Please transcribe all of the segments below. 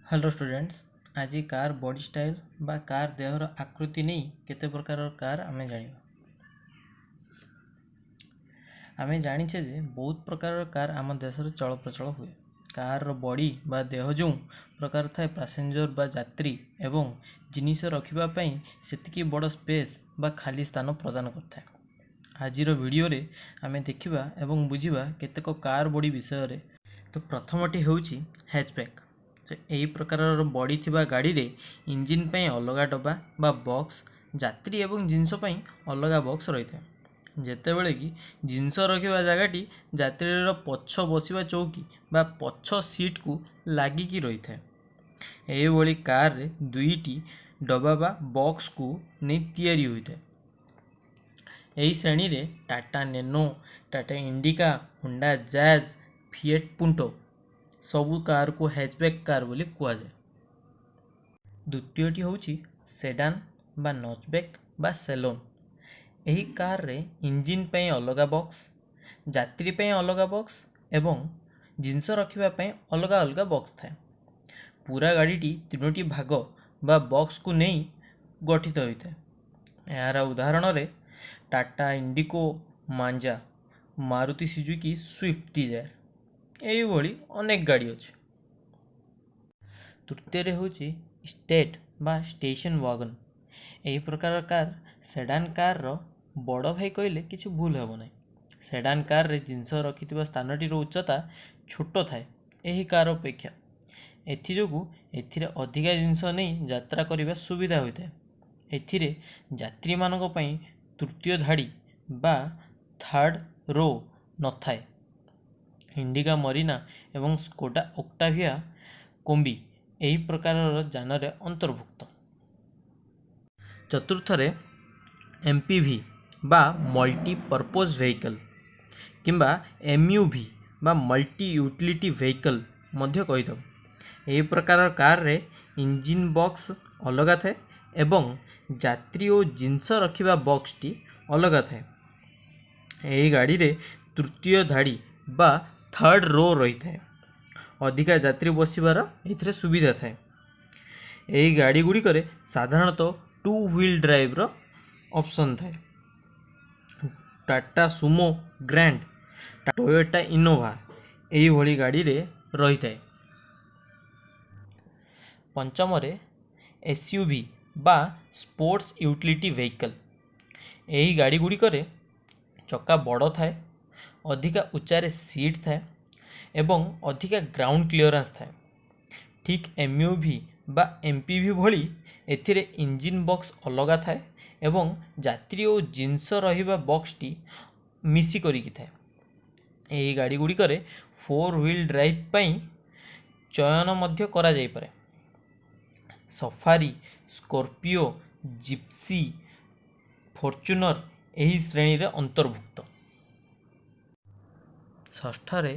Hello students, ଆଜି car body style ବା car ଦେହର ଆକୃତି ନେଇ କେତେ ପ୍ରକାରର କାର୍ ଆମେ ଜାଣିବା। ଆମେ ଜାଣିଛେ ଯେ ବହୁତ ପ୍ରକାରର କାର୍ ଆମ ଦେଶରେ ଚଳପ୍ରଚଳ ହୁଏ। କାର୍ର ବଡି ବା ଦେହ ଯେଉଁ ପ୍ରକାର ଥାଏ, ପାସେଞ୍ଜର ବା ଯାତ୍ରୀ ଏବଂ ଜିନିଷ ରଖିବା ପାଇଁ ସେତିକି ବଡ଼ ସ୍ପେସ୍ ବା ଖାଲି ସ୍ଥାନ ପ୍ରଦାନ କରିଥାଏ। ଆଜିର ଭିଡ଼ିଓରେ ଆମେ ଦେଖିବା ଏବଂ ବୁଝିବା କେତେକ କାର୍ ବଡି ବିଷୟରେ। ତ ପ୍ରଥମଟି ହେଉଛି ହ୍ୟାଚବ୍ୟାକ୍। ତ ଏହି ପ୍ରକାରର ବଡି ଥିବା ଗାଡ଼ିରେ ଇଞ୍ଜିନ୍ ପାଇଁ ଅଲଗା ଡବା ବା ବକ୍ସ, ଯାତ୍ରୀ ଏବଂ ଜିନିଷ ପାଇଁ ଅଲଗା ବକ୍ସ ରହିଥାଏ। ଯେତେବେଳେ କି ଜିନିଷ ରଖିବା ଜାଗାଟି ଯାତ୍ରୀର ପଛ ବସିବା ଚୌକି ବା ପଛ ସିଟ୍କୁ ଲାଗିକି ରହିଥାଏ। ଏହିଭଳି କାର୍ରେ ଦୁଇଟି ଡବା ବା ବକ୍ସକୁ ନେଇ ତିଆରି ହୋଇଥାଏ। ଏହି ଶ୍ରେଣୀରେ Tata Nano, Tata Indica, Honda Jazz, Fiat Punto ସବୁ କାର୍କୁ ହ୍ୟାଚବ୍ୟାକ୍ କାର୍ ବୋଲି କୁହାଯାଏ। ଦ୍ୱିତୀୟଟି ହେଉଛି ସେଡାନ୍ ବା ନଚବ୍ୟାକ୍ ବା ସେଲୋନ୍। ଏହି କାର୍ରେ ଇଞ୍ଜିନ୍ ପାଇଁ ଅଲଗା ବକ୍ସ, ଯାତ୍ରୀ ପାଇଁ ଅଲଗା ବକ୍ସ ଏବଂ ଜିନିଷ ରଖିବା ପାଇଁ ଅଲଗା ଅଲଗା ବକ୍ସ ଥାଏ। ପୁରା ଗାଡ଼ିଟି ତିନୋଟି ଭାଗ ବା ବକ୍ସକୁ ନେଇ ଗଠିତ ହୋଇଥାଏ। ଏହାର ଉଦାହରଣରେ Tata Indigo, Manza, Maruti Suzuki Swift Dzire ଏଇଭଳି ଅନେକ ଗାଡ଼ି ଅଛି। ତୃତୀୟରେ ହେଉଛି ଷ୍ଟେଟ୍ ବା ଷ୍ଟେସନ୍ ୱାଗନ୍। ଏହି ପ୍ରକାର କାର୍ ସେଡାନ୍ କାର୍ର ବଡ଼ ଭାଇ କହିଲେ କିଛି ଭୁଲ ହେବ ନାହିଁ। ସେଡାନ୍ କାର୍ରେ ଜିନିଷ ରଖିଥିବା ସ୍ଥାନଟିର ଉଚ୍ଚତା ଛୋଟ ଥାଏ ଏହି କାର୍ ଅପେକ୍ଷା। ଏଥିଯୋଗୁଁ ଏଥିରେ ଅଧିକା ଜିନିଷ ନେଇ ଯାତ୍ରା କରିବା ସୁବିଧା ହୋଇଥାଏ। ଏଥିରେ ଯାତ୍ରୀମାନଙ୍କ ପାଇଁ ତୃତୀୟ ଧାଡ଼ି ବା ଥାର୍ଡ଼ ରୋ ନଥାଏ। ଇଣ୍ଡିକା ମରିନା ଏବଂ ସ୍କୋଡା ଓକ୍ଟାଭିଆ କୋମ୍ବି ଏହି ପ୍ରକାରର ଯାନରେ ଅନ୍ତର୍ଭୁକ୍ତ। ଚତୁର୍ଥରେ ଏମ୍ ପି ଭି ବା ମଲ୍ଟି ପର୍ପୋଜ୍ ଭେହିକଲ୍ କିମ୍ବା ଏମ୍ ୟୁ ଭି ବା ମଲ୍ଟି ୟୁଟିଲିଟି ଭେହିକଲ୍ ମଧ୍ୟ କହିଥାଉ। ଏହି ପ୍ରକାର କାର୍ରେ ଇଞ୍ଜିନ୍ ବକ୍ସ ଅଲଗା ଥାଏ ଏବଂ ଯାତ୍ରୀ ଓ ଜିନିଷ ରଖିବା ବକ୍ସଟି ଅଲଗା ଥାଏ। ଏହି ଗାଡ଼ିରେ ତୃତୀୟ ଧାଡ଼ି ବା ଥାର୍ଡ଼ ରୋ ରହିଥାଏ। ଅଧିକା ଯାତ୍ରୀ ବସିବାର ଏଥିରେ ସୁବିଧା ଥାଏ। ଏହି ଗାଡ଼ି ଗୁଡ଼ିକରେ ସାଧାରଣତଃ ଟୁ ହ୍ୱିଲ୍ ଡ୍ରାଇଭ୍ର ଅପସନ୍ ଥାଏ। Tata sumo grand, Toyota Innova ଏହିଭଳି ଗାଡ଼ିରେ ରହିଥାଏ। ପଞ୍ଚମରେ ଏସ୍ ୟୁ ଭି ବା ସ୍ପୋର୍ଟସ୍ ୟୁଟିଲିଟି ଭେହିକଲ୍। ଏହି ଗାଡ଼ି ଗୁଡ଼ିକରେ ଚକା ବଡ଼ ଥାଏ, ଅଧିକା ଉଚ୍ଚାରେ ସିଟ୍ ଥାଏ ଏବଂ ଅଧିକା ଗ୍ରାଉଣ୍ଡ କ୍ଲିୟରାନ୍ସ ଥାଏ। ଠିକ୍ ଏମ୍ ୟୁ ଭି ବା ଏମ୍ ପି ଭି ଭଳି ଏଥିରେ ଇଞ୍ଜିନ୍ ବକ୍ସ ଅଲଗା ଥାଏ ଏବଂ ଯାତ୍ରୀ ଓ ଜିନିଷ ରହିବା ବକ୍ସଟି ମିଶି କରିକି ଥାଏ। ଏହି ଗାଡ଼ି ଗୁଡ଼ିକରେ ଫୋର୍ ହ୍ୱିଲ୍ ଡ୍ରାଇଭ୍ ପାଇଁ ଚୟନ ମଧ୍ୟ କରାଯାଇପାରେ। ସଫାରି, ସ୍କର୍ପିଓ, ଜିପ୍ସି, ଫର୍ଚୁନର ଏହି ଶ୍ରେଣୀରେ ଅନ୍ତର୍ଭୁକ୍ତ। ଷଷ୍ଠରେ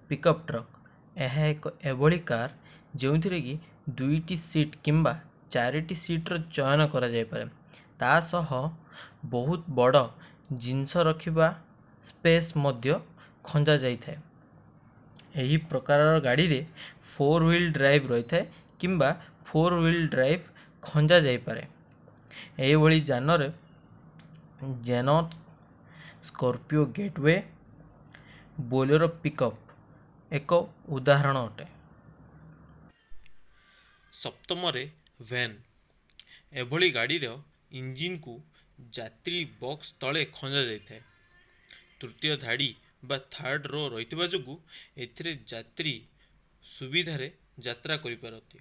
ପିକଅପ୍ ଟ୍ରକ୍। ଏହା ଏକ ଏଭଳି କାର୍ ଯେଉଁଥିରେ କି ଦୁଇଟି ସିଟ୍ କିମ୍ବା ଚାରିଟି ସିଟ୍ର ଚୟନ କରାଯାଇପାରେ। ତା ସହ ବହୁତ ବଡ଼ ଜିନିଷ ରଖିବା ସ୍ପେସ୍ ମଧ୍ୟ ଖଞ୍ଜା ଯାଇଥାଏ। ଏହି ପ୍ରକାରର ଗାଡ଼ିରେ ଫୋର୍ ହ୍ୱିଲ୍ ଡ୍ରାଇଭ୍ ରହିଥାଏ କିମ୍ବା ଫୋର୍ ହ୍ୱିଲ୍ ଡ୍ରାଇଭ୍ ଖଞ୍ଜା ଯାଇପାରେ। ଏହିଭଳି ଯାନରେ ଜେନଟ୍, ସ୍କର୍ପିଓ ଗେଟୱେ, ବୋଲେରୋ ପିକଅପ୍ ଏକ ଉଦାହରଣ ଅଟେ। ସପ୍ତମରେ ଭ୍ୟାନ୍। ଏଭଳି ଗାଡ଼ିର ଇଞ୍ଜିନ୍କୁ ଯାତ୍ରୀ ବକ୍ସ ତଳେ ଖଞ୍ଜା ଯାଇଥାଏ। ତୃତୀୟ ଧାଡ଼ି ବା ଥାର୍ଡ଼ ରୋ ରହିଥିବା ଯୋଗୁଁ ଏଥିରେ ଯାତ୍ରୀ ସୁବିଧାରେ ଯାତ୍ରା କରିପାରନ୍ତି।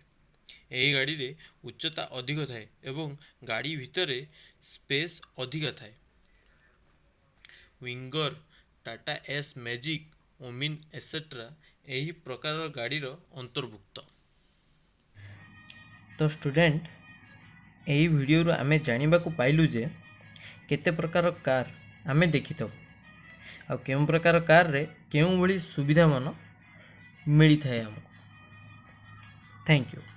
ଏହି ଗାଡ଼ିରେ ଉଚ୍ଚତା ଅଧିକ ଥାଏ ଏବଂ ଗାଡ଼ି ଭିତରେ ସ୍ପେସ୍ ଅଧିକା ଥାଏ। ୱିଙ୍ଗର, ଟାଟା ଏସ୍ ମ୍ୟାଜିକ୍, ଓମିନ୍ ଏଟସେଟ୍ରା ଏହି ପ୍ରକାରର ଗାଡ଼ିର ଅନ୍ତର୍ଭୁକ୍ତ। ତ ଷ୍ଟୁଡେଣ୍ଟ, ଏହି ଭିଡ଼ିଓରୁ ଆମେ ଜାଣିବାକୁ ପାଇଲୁ ଯେ କେତେ ପ୍ରକାର କାର୍ ଆମେ ଦେଖିଥାଉ ଆଉ କେଉଁ ପ୍ରକାର କାର୍ରେ କେଉଁଭଳି ସୁବିଧାମାନ ମିଳିଥାଏ ଆମକୁ। Thank you.